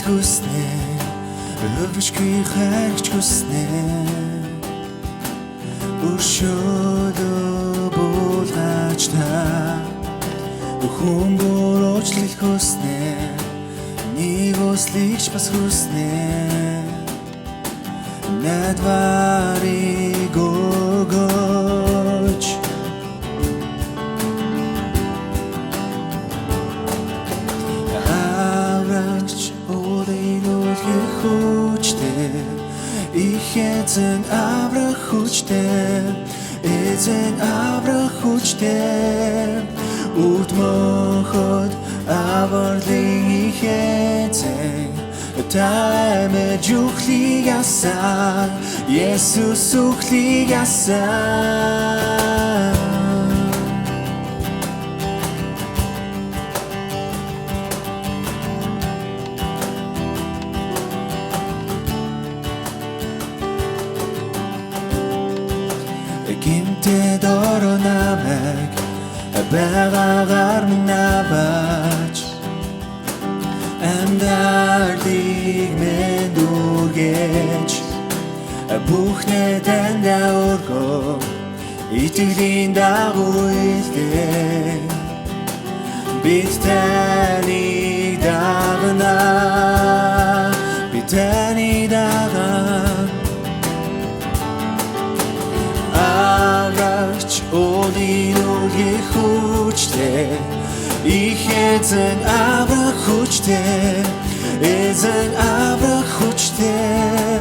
хүснэ, өвчгүй хайрч хүснэ. Өршөөлөө буулгаач та, хүн буруучлал хүснэ, нэг услигч бас хүснэ. Найдварыг өгөөч. Аврагч уулын үлгэх хүчтэй, их эзэн аврах хүчтэй, эзэн аврах хүчтэй. Үрд мөнхөд авралын их эзэн, та амьд үхлийг асан, Есүс үхлийг асан. Гэмтэд ороо намайг байгаагаар минь аваач, амьдралыг минь үргэж, бүхнээ танд өргөө, итгэлийн дагуу илдээ. Бид таныг дагна, бид таныг дагна. Аврагч уулын үлгэх хүчтэй, их эзэн аврах хүчтэй, эзэн аврах хүчтэй.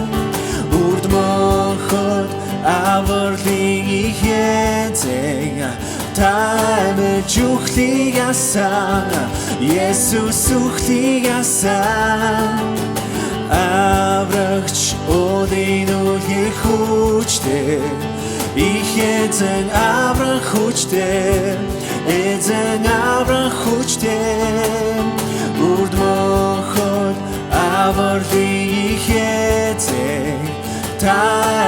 Үрд мөнхөд авралын их эзэн, та амьд үхлийг асан, Есүс үхлийг асан. Аврагч уулын үлгэх хүчтэй, их эзэн аврах хүчтэй, эзэн аврах хүчтэй. Үрд мөнхөд авралын их эзэн, та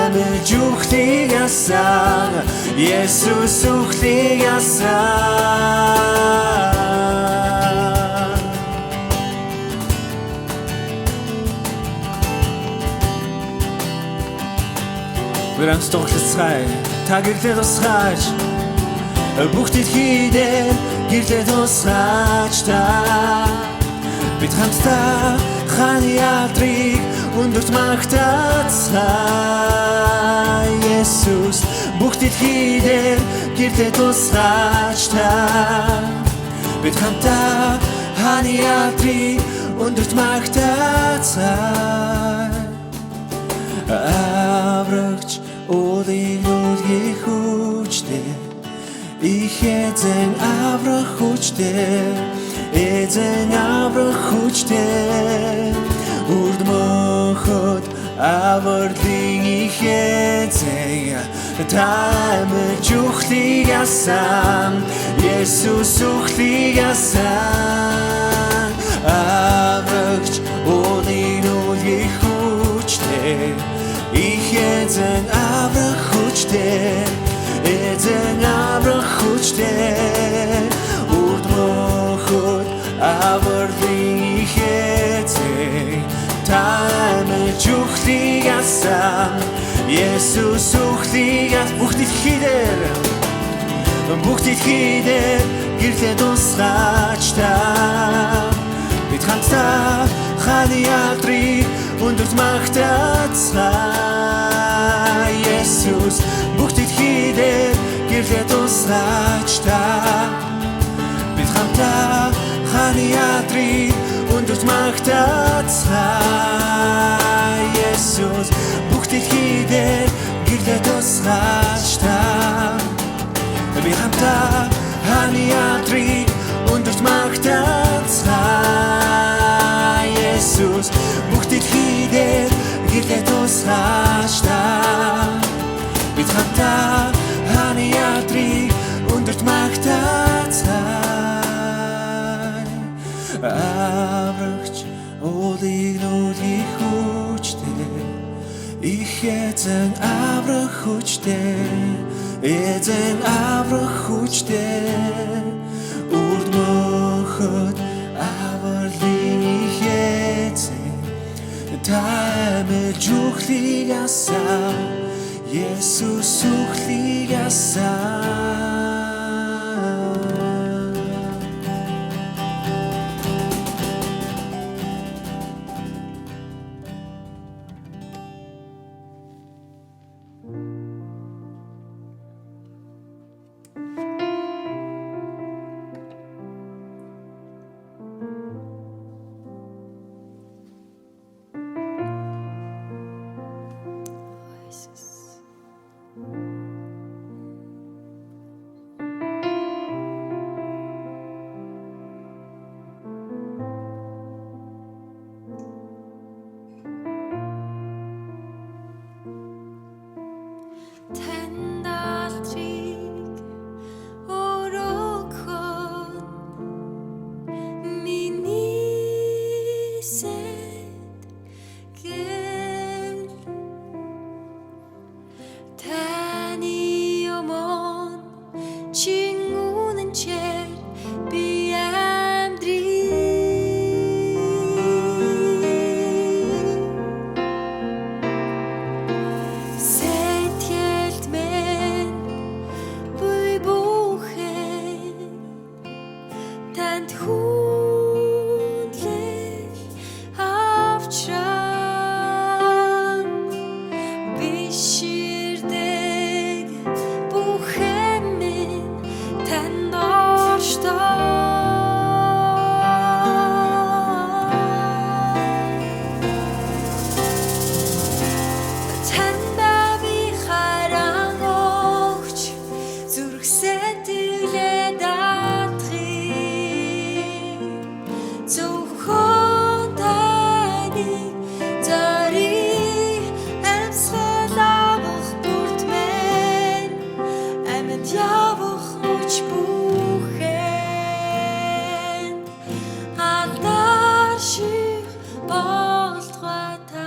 амьд үхлийг асан, Есүс үхлийг асан. Бид хамт тоглоцгаая, та гэрлээ тусгаач, бүх дэлхий дээр гэрлээ тусгаач та. Бид хамтдаа хааны алдрыг өндөрт магтаацгаая. Есүс бүх дэлхий дээр гэрлээ тусгаач та. Бид хамтдаа хааны алдрыг өндөрт магтаацгаая. Аврагч уулын үлгэх хүчтэй, их эзэн аврах хүчтэй, эзэн аврах хүчтэй. Үрд мөнхөд авралын их эзэн, та амьд үхлийг асан, Есүс үхлийг асан. Аврагч уулын үлгэх хүчтэй, их эзэн аврах хүчтэй, эзэн аврах хүчтэй. Үрд мөнхөд авралын их эзэн, та амьд үхлийг асан, Есүс үхлийг асан. Бүх дэлхий дээр, бүх дэлхий дээр гэрлээ тусгаач та. Бид хамтдаа хааны алдрыг өндөрт магтаацгаая. Есүс бүх дэлхий дээр гэрлээ тусгаач та. Бид хамтдаа хааны алдрыг өндөрт магтаацгаая. Есүс бүх дэлхий дээр гэрлээ тусгаач та. Би хамтдаа хааны алдрыг өндөрт магтаацгаая. Есүс бүх дэлхий дээр гэрлээ тусгаач та. Бид хамтдаа хааны алдрыг өндөрт магтаацгаая. Аврагч уулыг нүлгэх хүчтэй, их эзэн аврах хүчтэй, эзэн аврах хүчтэй. Үрд мөнхөд авралын их эзэн, үхлийг асаа, Есүс үхлийг асаа. Танд алдрыг өргөхөд миний сэтгэл таны өмнө чин үнэнчээр би амьдрий. Сэтгэлд минь буй бүхэн танд хүндлэл авчран биширдэг бүхэн минь танд оршдог. Танда би харан өгч зүрх сэтгэлээ даатгая. Зөвхөн таныг зорий, амьсгал авах бүрт минь амьд явах мөч бүхэн алдар шиг болтугай та.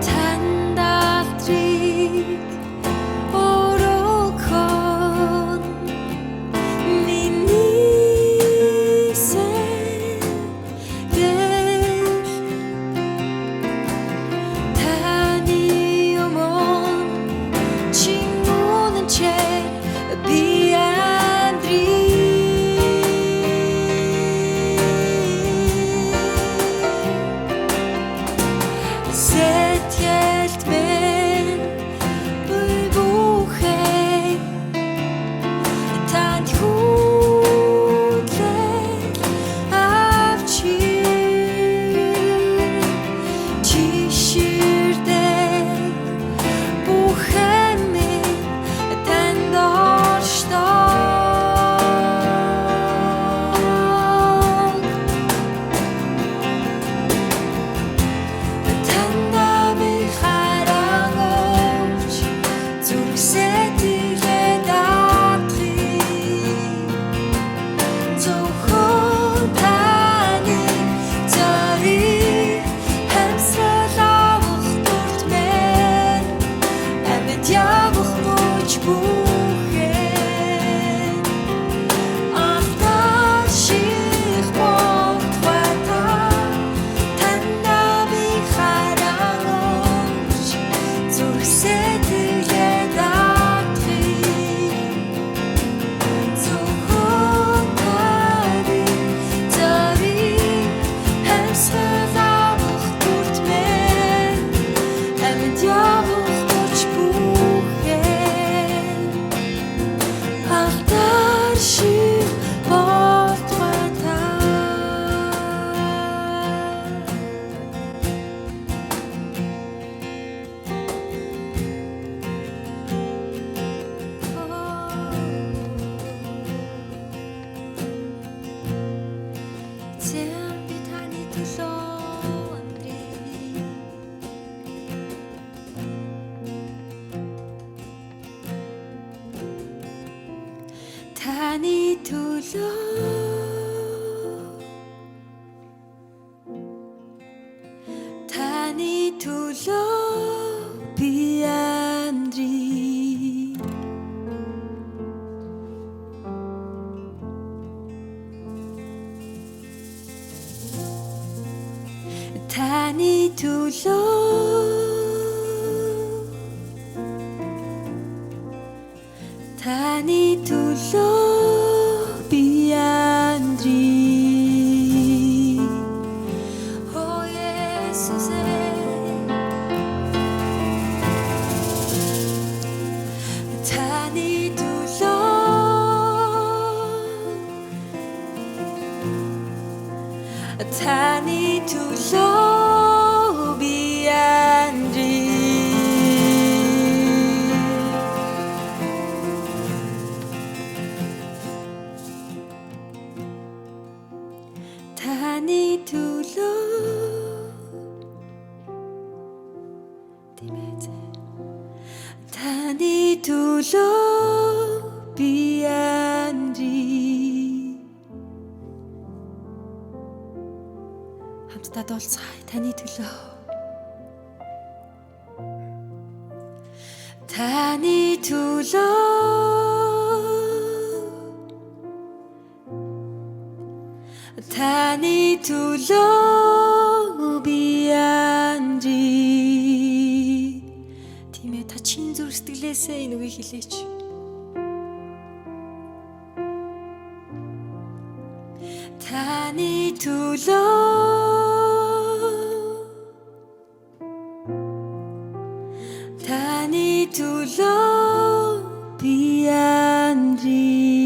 Танд алдрыг өргөхөн миний сэтгэл таны өмнө чин үнэнчээр би амьдрий. Сэтгэлд минь буй бүхэн танд хүндлэл авчир чиширдэг бүхэн минь танд оршдог. Танда би харан өгч зүрх сэтгэлээ даатгая. Зөвхөн таны зориг амьсгал авах бүрт минь амьд явах мөч бүхэн алдар шиг болтугай та. Танда би харан өгч зүрх сэтгэлээ даатгая. Зөвхөн таны зориг амьсгал авах бүрт минь амьд явах мөч бүхэн алдар шиг болтугай та. Эзэн би таны төлөө амьдрий. Таны төлөө таны төлөө би амьдрий. төлөө, таны төлөө би амьдрий. О Есүсээ, таны төлөө, таны төлөө би амьдрий. Таны төлөө, тийм ээ, таны төлөө би амьдрий. Хамтдаа дуулцгаая таны төлөө. Таны төлөө, таны төлөө би амьдрий. Тийм ээ, та чин зүрх сэтгэлээсээ энэ үгийг хэлээч. Таны төлөө, таны төлөө би амьдрий.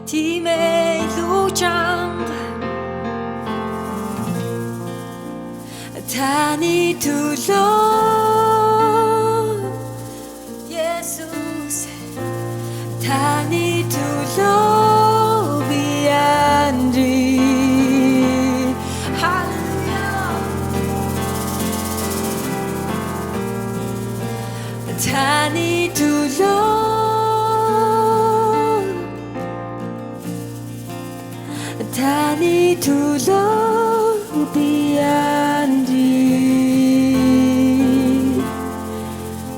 Тийм ээ, илүү чанга. Таны төлөө, Есүс, таны төлөө би амьдрий. Халелуя. Таны төлөө, таны төлөө би амьдрий.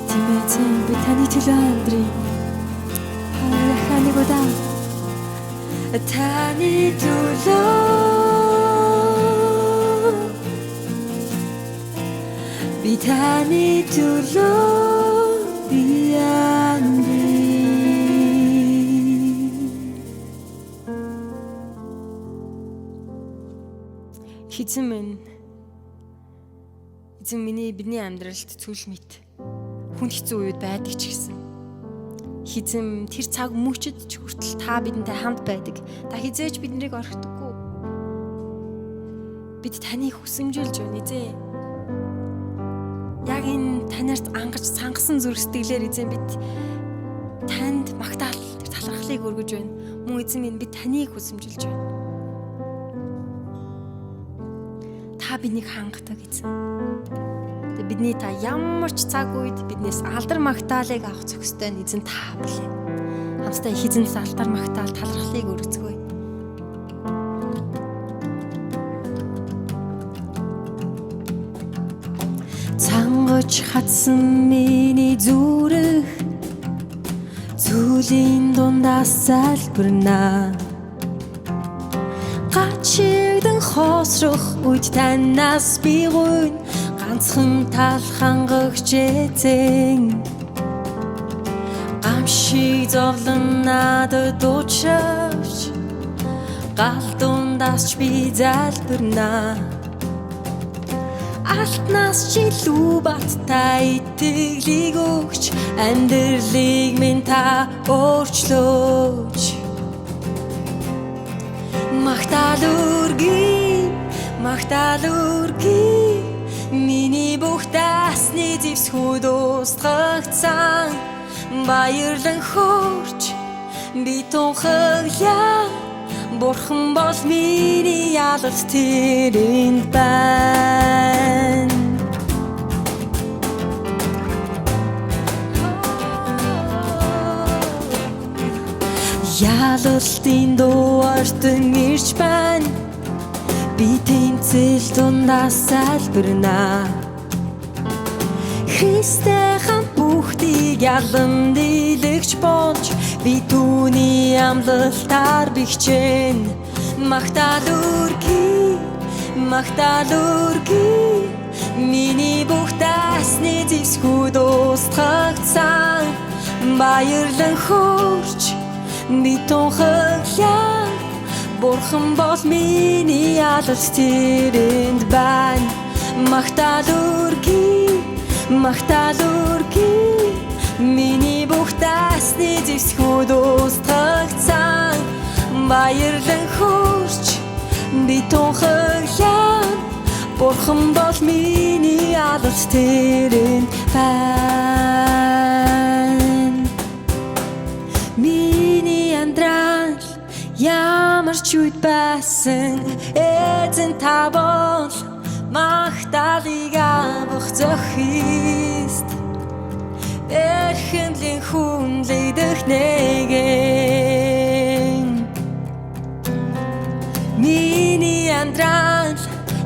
Тийм ээ, эзэн, би таны төлөө амьдрий. Халелуя, нэг удаа. Таны төлөө, би таны төлөө би амьдрий. Эзэн минь, эзэн миний, бидний амьдралд зүйл мэт хүн хэцүү үед байдаг ч гэсэн эзэн, тэр цаг мөчид ч хүртэл та бидэнтэй хамт байдаг. Та хэзээ ч биднийг орхидоггүй. Бид таныг хүсэмжилж байна, эзэн. Яг энэ танарт ангаж цангасан зүрх сэтгэлээр, эзэн, бид танд магтаал, тэр талархлыг өргөж байна. Мөн, эзэн минь, бид таныг хүсэмжилж байна. Та биднийг хангадаг эзэн. Тэгээ бидний та ямар ч цаг үед биднээс алдар магтаалыг авах зохистой нь эзэн та билээ. Хамтдаа их эзэнээс алдар магтаал, талархлыг өргөцгөөе. Цангаж хатсан миний зүрх зүйлийн дундаас залбирна. Гачигдан хоосрох үед танаас би гуйна, ганцхан тал хангагч эзэн. Гам шиг зовлон надад уучравч, гал дундаас ч би залбирна. Алтнаас ч илүү баттай итгэлийг өгч, амьдралыг минь та өөрчлөөч. Магтаал өргөе, магтаал өргөе, миний бүх дайсны зэвсгүүд устгагдсан. Баярлан хөөрч би тунхаглаа, Бурхан бол миний ялалт, тэрэнд байна. Ялалтын дуу ортон ирж байна. Би тэмцэл дундаас залбирна. Христтэй хамт бүхнийг ялан дийлэгч болж, би түүний амлалтаар бэхжин. Магтаал өргөе, Магтаал өргөе. Миний бүх дайсны зэвсгүүд устгагдсан. Баярлан хөрч би тунхаглаа. Бурхан бол миний алалт тэрэнд байна. Магтаал өргөе, магтаал өргөе. Миний бүх дайсны зэвсгүүд устгагдсан. Баярлан хөрч би тунхаглаа. Бурхан бол миний алалт тэрэнд байна. Миний амьдрал ямар ч үед байсан эзэн та бол магтаалыг авах зохист. Эрхэмлэн хүнлэгдэх нэгэн. Миний амьдрал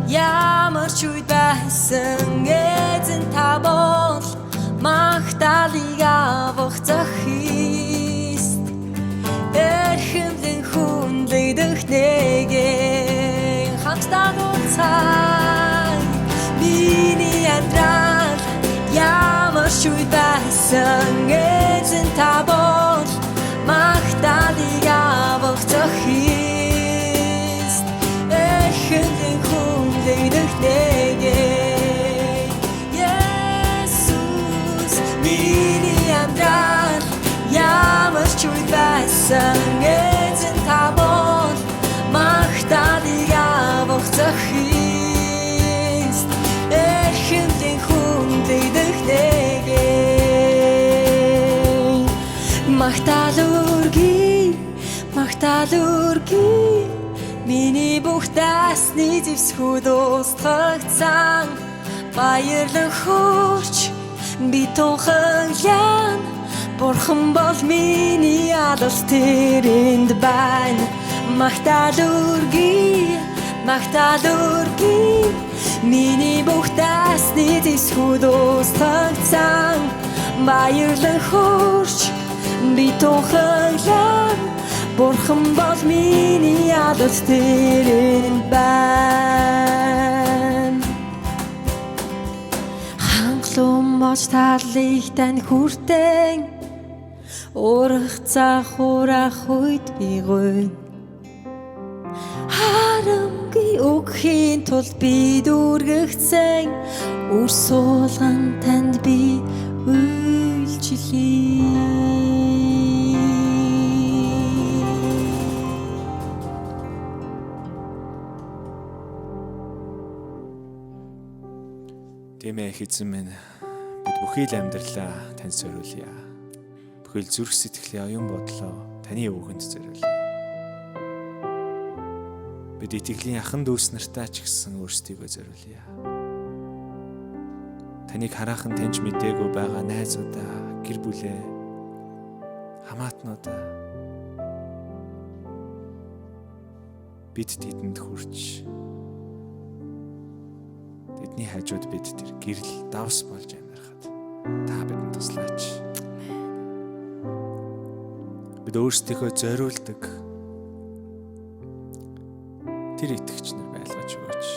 ямар ч үед байсан эзэн та бол магтаалыг авах зохист. Эрхэмлэн хүнлэгдэх нэгэн. Хамтдаа дууцгаая. Миний амьдрал ямар ч үед байсан эзэн та бол магтаалыг авах зохист. Эрхэмлэн хүнлэгдэх нэгэн. Есүс миний амьдрал ямар ч үед байсан эзэн та бол магтаалыг авах зохист. Эрхэмлэн хүнлэгдэх нэгэн. Магтаал өргөе, магтаал өргөе. Миний бүх дайсны зэвсгүүд устгагдсан. Баярлан хөрч би тунхаглаа. Бурхан бол миний алалт тэрэнд байна. Магтаал өргөе, магтаал өргөе. Миний бүх дайсны зэвсгүүд устгагдсан. Баярлан хөрч би тунхаглаа. Бурхан бол миний алалт тэрэнд байна. Хангалуун мож талыг тань хүртэн урах цахурах үед би гуйна. Харамгүй өгөхийн тулд би дүүргэгдсэн. Үр суулган танд би үйлчлэе. Тийм ээ, эзэн минь, бид бүхий л амьдралаа танд зориулъя. Бүхий л зүрх сэтгэлийн оюун бодлоо таны өвгөнд зориулъя. Бид итгэлийн ахан дүүс нартаа ч гэсэн өөрсдийгөө зориулъя. Таныг хараахан таньж мдээгүй байгаа найзуудаа, гэр бүлээ, хамаатнуудаа бид тэдэнд хүрч тэдний хажууд бид тэр гэрэл давс болж амьдрахад та бидэнд туслаач. Бид өөрсдийнхөө зориулдаг тэр итгэгч нар байлгаж өгөөч.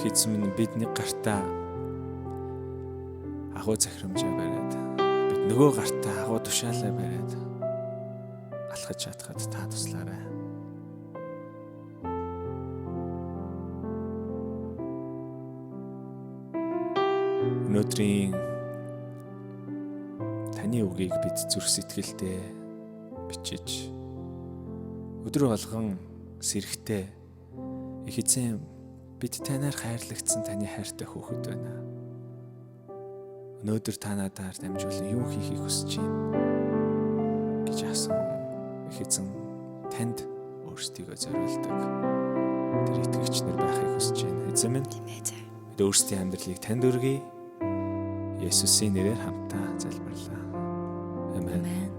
Эзэн минь, бидний гартаа агуу захирамжаа бариад, бид нөгөө гартаа агуу тушаалаа бариад алхаж чадхад та туслаарай. Өнөөдрийн таны үгийг бид зүрх сэтгэлдээ бичиж өдөр болгон сэрэгтэй их эзэн бид танаар хайрлагдсан таны хайртай хүүхэд байна. Өнөөдөр та надаар дамжуулан юу хийхийг хүсэж байна гэж асуу. Их эзэн танд өөрсдийгөө зориулдаг тэр итгэгч нар байхыг хүсэж байна. Эзэн минь, бид өөрсдийн амьдралыг танд өргөе. Есүсийн нэрээр хамтдаа залбирлаа. Амен.